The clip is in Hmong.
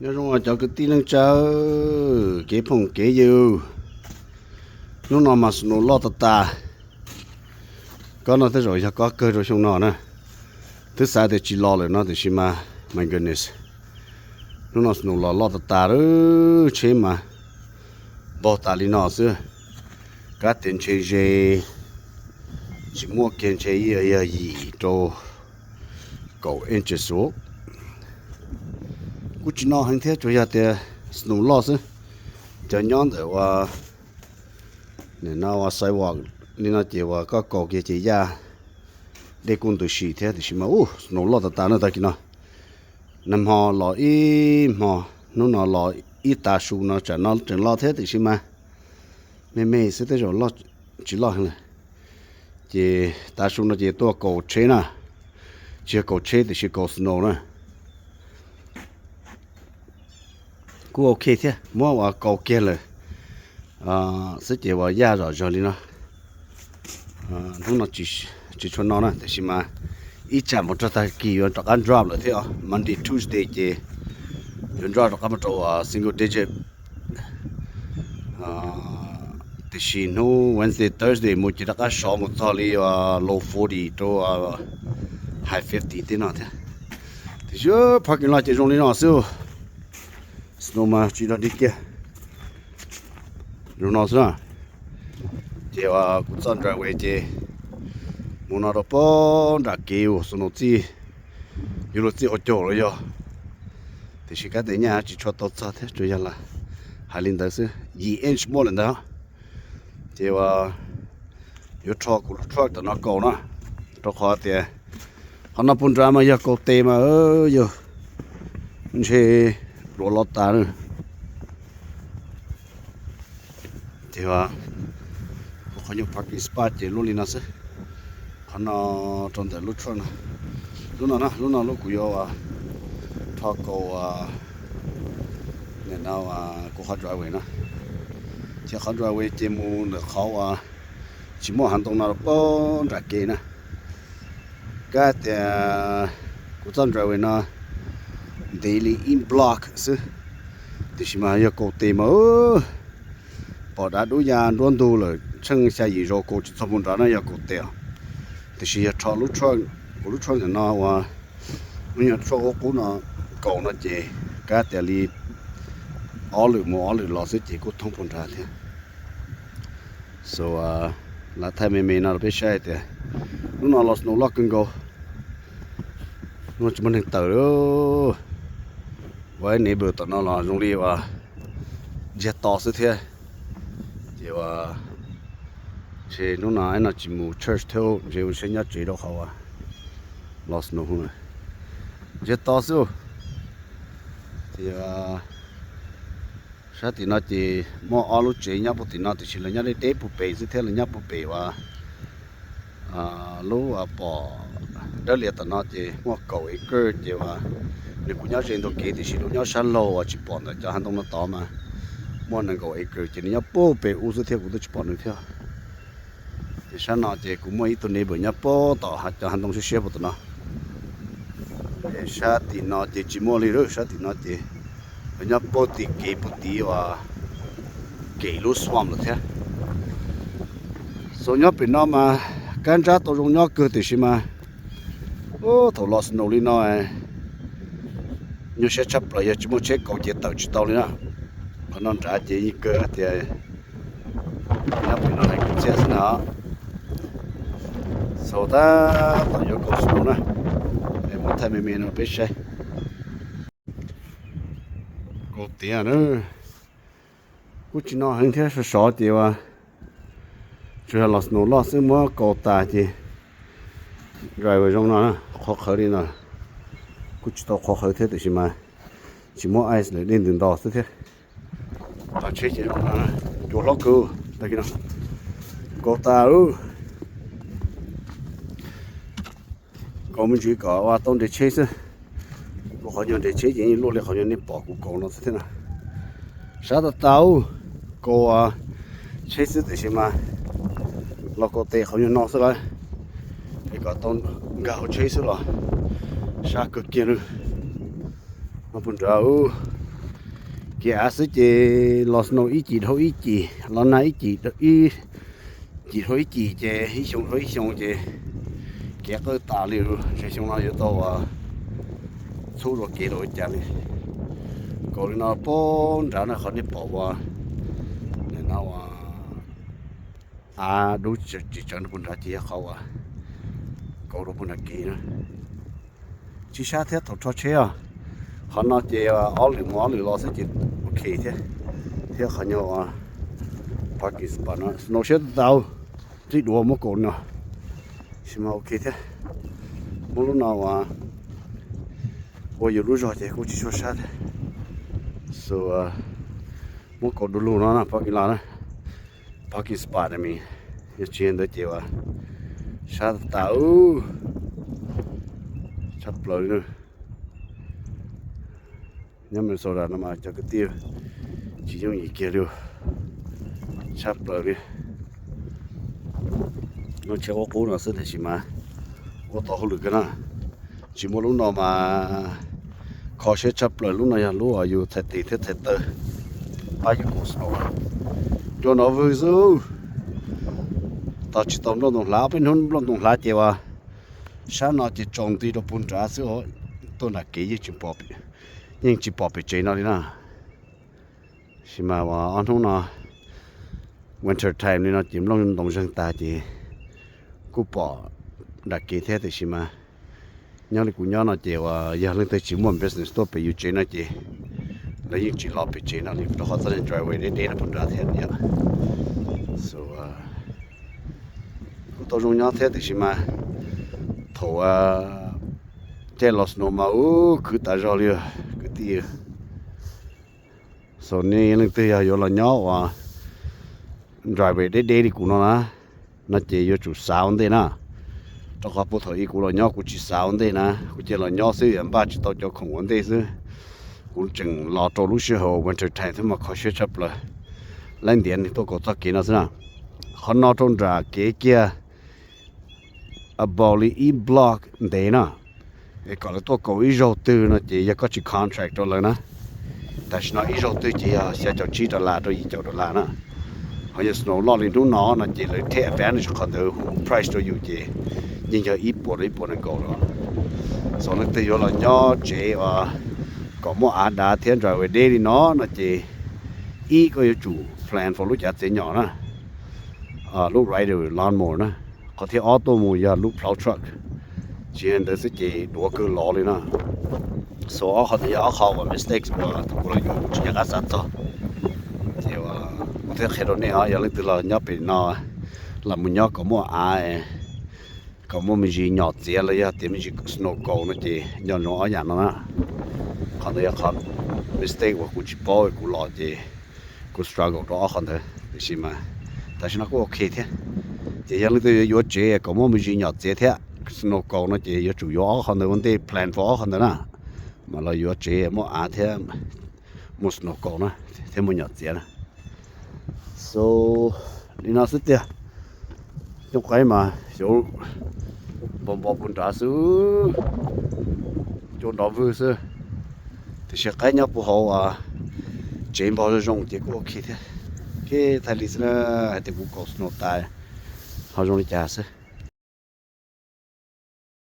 Nyob zoo cov kwv tij neej tsa, kev phooj kev ywg, hnub no mas snow loj tas tas. Kob no tej zaum yog kob kawg rau xyoo no na. Twb xav tias tsis los lawm no tiam sis mas, my goodness, hnub no snow los loj tas tas lawm, tsheb mas npog tas li no xwb. Kab tias ntshe ze, tsis muaj kiag, ntshe yog yim rau kaum inches. Kuj tsis no heev thiab, tsuas yog tias snow loj xwb. Cov nyob ntawm ua, nim no ua sidewalk li no ces uas koj kaus kiag ces yaj dej kuj ntws si thiab, tiam sis mas ub, snow loj tas tas no tag kis no. Nag hmo los ib hmo, hnub no los ib tav su no, tsam no tseem loj thiab tiam sis mas me me xwb, tej zaum tsis loj heev lawm. Ces tav su no ces tuaj kaus tsheb na, tsis yog kaus tsheb tiam sis kaus snow na. Kuj ok thiab, muab uas kaus kiag lawm xwb ces uas yaj zom zaws li no. Hnub no tsis tshua no na, tiam sis mas ib tsam mus rau tag kis yuav rov qab drop lawm thiab os. Monday, Tuesday ces yuav drop rov qab mus rau single digit. Tiam sis hnub Wednesday, Thursday mus ces rov qab sov mus txog li low forty rau high fifty tej no thiab. Tiam sis parking lot ces zoo li no xwb, snow mas tsis dog dig kiag. Zoo no xwb na. Ces kuv txoj driveway ces mus no rau pem nram kev ua snow txij, yuav luag txij ua caug los yog. Tiam sis kab tias nyaj tsis tshua tau txog thiab, tsuas yog hais li ntawd xwb, yim inch muaj lawm ntawd. Ces yuav rho kuv lub truck tom no kaus na, rau qhov tias qhov no puag nrad mas yog kaus tes mas yog ntshe pluav loj tas na. Ces kuv qhov nyuag parking spot ces luaj li no xwb. Qhov no rau ntawm lub truck no, lub no na, lub no lub kuv yuav rho kaus nim no kuv qhov driveway no. Ces qhov driveway ces mus ntawm qhov uas tsis muaj hav ntoo no rau pem nram kev na. Kab tias kuv txoj driveway no ntev li ib block xwb, tiam sis mas yog kaus tes mas pom dav dub ya nruab ntug lawm, tsheej xya yim zaus kaus tsis txog puag nrad na yog kaus tes os. Tiam sis yog rho lub truck, kuv lub truck ntawm no uas lub nyuag truck qub qub no kaus no ces kab tias li ob lwm mus ob lwm los xwb ces kuj thoob puag nrad thiab. So, lam thaij me me no rau peb saib tias hnub no los snow loj kawg nkaus, hnub no tsis muaj neeg tawm li. Ua ib neighbor tom no los zoo li uas ntsiag to xwb thiab. Ces uas ntshe hnub no ib no tsis mus church thiab, ntshe ua siab nyob tsev rau qhov uas los snow. Ntsiag to xwb. Ces sab tim no ces muaj ob lub tsev nyob puag tim no, tiam sis lawv nyob deb deb puag pem xwb thiab, lawv nyob puag pem uas lub pom dawb lias tom no ces muaj kaum acre ces uas nws kuj nyob ze ntug kev, tiam sis lub nyob sab laug uas tsis pom ntawm cov hav ntoo no tod mas muaj nees nkaum acre ces nws nyob puag pem ub xwb thiab, kuv twb tsis pom nws thiab. Ces sab no ces kuv muaj ib tug neighbor nyob puag tom cov hav ntoo siab siab puag tom no. Sab tim no ces tsis muaj li lawm, sab tim no ces lawv nyob puag tim kev puag tim uas kev lub swamp lawm thiab. So nyob pem no mas kab nrab tau zoo nyob kawg tiam sis mas thaum los snow li no nyuaj siab tshaj plaws yog tsis muaj tsheb kaus ces tawm tsis tau li na. Qhov no nrad ces yeej kawg tias nyob pem no hais kwv txhiaj xwb na. So tab tom yuav kaus snow na, es muab thaij me me no peb saib. Kaus tiav na, kuj tsis no heev thiab, sov sov ces uas tsuas yog los snow loj xwb muab kaus tas ces drive zoo no, qhuav qhawv li no. Kuj tsis tau qhuav qhawv thiab tiam sis mas tsis muab ice lawm, dej ntws nto xwb thiab. Tsheb ces zoo no, cua hlob kawg tag kis no. Kaus tas lawm. Kaus me ntsis kom ua tau nres tsheb xwb. Kuv qhov nyuag nres tsheb ces yeej luaj li qhov nyuag nej pom kuv kaus no xwb thiab na. Sab tas tas, kaus tsheb xwb tiam sis mas los kaus tes qhov nyuag no xwb lawm, es kom tau nkag hauv tsheb xwb los sab kawg kiag li. No puag nrad, Kev av xwb ces los snow ib cim dhau ib cim, los nag ib cim, ib cim dhau ib cim ces ib xyoo dhau ib xyoo ces kev qawj tas li. Ntshe xyoo no yuav tau ua txhub dua kev rau ua cas li. Kaus li no poob nrad no qhov nej pom ua, no ua av dub tsis tsawv rau puag nrad ces yog qhov uas kaus rau puag nrad kev na. Tsis sab thiab thaum rho tsheb os. Qhov no ces ob lwm mus ob lwm los xwb ces ok thiab. Thiab qhov nyuag ua parking spot no snow siab tau, tib duav muab kaus no, sis mas ok thiab. Muab lub no ua, ua yus lub zog ces kuj tsis tshua sab thiab. Xus, muab kaus du lug no na, parking lot na, parking spot me, yog tsis ntawd ces ua sab tas, tshaj plaws li. Nyob Minnesota no mas cov kwv tij tsis yooj yim kiag li, tshaj plaws li. Lub tsheb qub qub no xwb tiam sis mas ua tau hauj lwm kawg na. Tsis muaj lub no mas kho siab tshaj plaws. Lub no yog lub uas yus txhais tes thiab txhais taw pab yus kaus snow. Cua nov vwg xwb, tos tsis tau nplooj ntoo hlav, ob peb hnub nplooj ntoo hlav ces ua sab no ces tsaus nti rau puag nrad xwb. Tuaj nram kev yeej tsis pom, yeej tsis pom pem tsev no li na. Sis mas ua ob hnub no winter time li no ces nplooj ntoo zeeg tas ces kuj pom nram kev thiab tiam sis mas nyob li kuv nyob no ces uas yog leej twg tsis muaj business tuaj pem yus tsev no ces lawv yeej tsis los pem tsev no li rau qhov txoj driveway deb deb no puag nrad thiab yom. Kuj tau zoo nyob thiab tiam sis mas thaum caij los snow mas ub khwv tas zog li kwv tij. So nej leej twg yog yuav los nyob uas driveway deb deb li kuv no na, no ces yuav tsum xav ua ntej na. Rau qhov puag thaum ub kuv los nyob kuv tsis xav ua ntej na, kuv cia los nyob xwb npaj tsis tau cov khoom ua ntej xwb. Kuv tseem los rau lub sij hawm winter time thiab mas kho siab tshaj plaws. Laib ntiav nws tuaj kaus txoj kev no xwb na. Qhov no rau nram kev kiag about li ib block ntev na. Es kom lawv tuaj kaus ib zaug twg no ces yog koj tsis contract rau lawv na, tam sim no ib zaug twg ces yog xya caum tsib dollar rau yim caum dollar na. Ho yog snow loj li hnub no no ces lawv take advantage qhov ntawd hu price rau yus ces yeej yog ib puas rau ib puas nees nkaum los. So leej twg yuav los nyob tsev uas kom muaj av dav thiab driveway deb li no no ces ib koj yuav tsum plan for lub cav txiav nyom na, lub rider lawnmower na. Qhov thib ob tuaj mus yog lub plow truck, tsis ntawd xwb ces duav kawg lov li na. So ob qhov ntawd yog ob qhov uas mistakes uas thaum kuv los yuav kuv tsis nco qab xav txog. Ces kuv thiaj qhia rau nej os, yog leej twg los nyob pem no, los mus nyob kom muaj av, kom muaj me ntsis nyom txiav los yog tias me ntsis snow kaus no ces nco ntsoov ob yam no na. Qhov ntawd yog qhov mistake uas kuv tsis paub, kuv los ces kuv struggle rau ob qhov ntawd tiam sis mas tam sim no kuj ok thiab. Ces yog leej twg yuav yuav tsev kom muaj me ntsis nyom txiav thiab snow kaus no ces yuav tsum yuav ob qhov ntawd ua ntej, plan for ob qhov ntawd na, mas los yuav tsev muaj av thiab muaj snow kaus na, thiab muaj nyom txiav na. So li no xwb tiag. Cooj qaib mas xyov npo npo puag nrad xwb, cua nrov vwg xwb. Tiam sis qaib nyob puag hauv tsev npog zoo zoo ces kuj ok thiab. Ok, thaij li xwb na, hais tias kuv kaus snow tas ho zoo li cas xwb.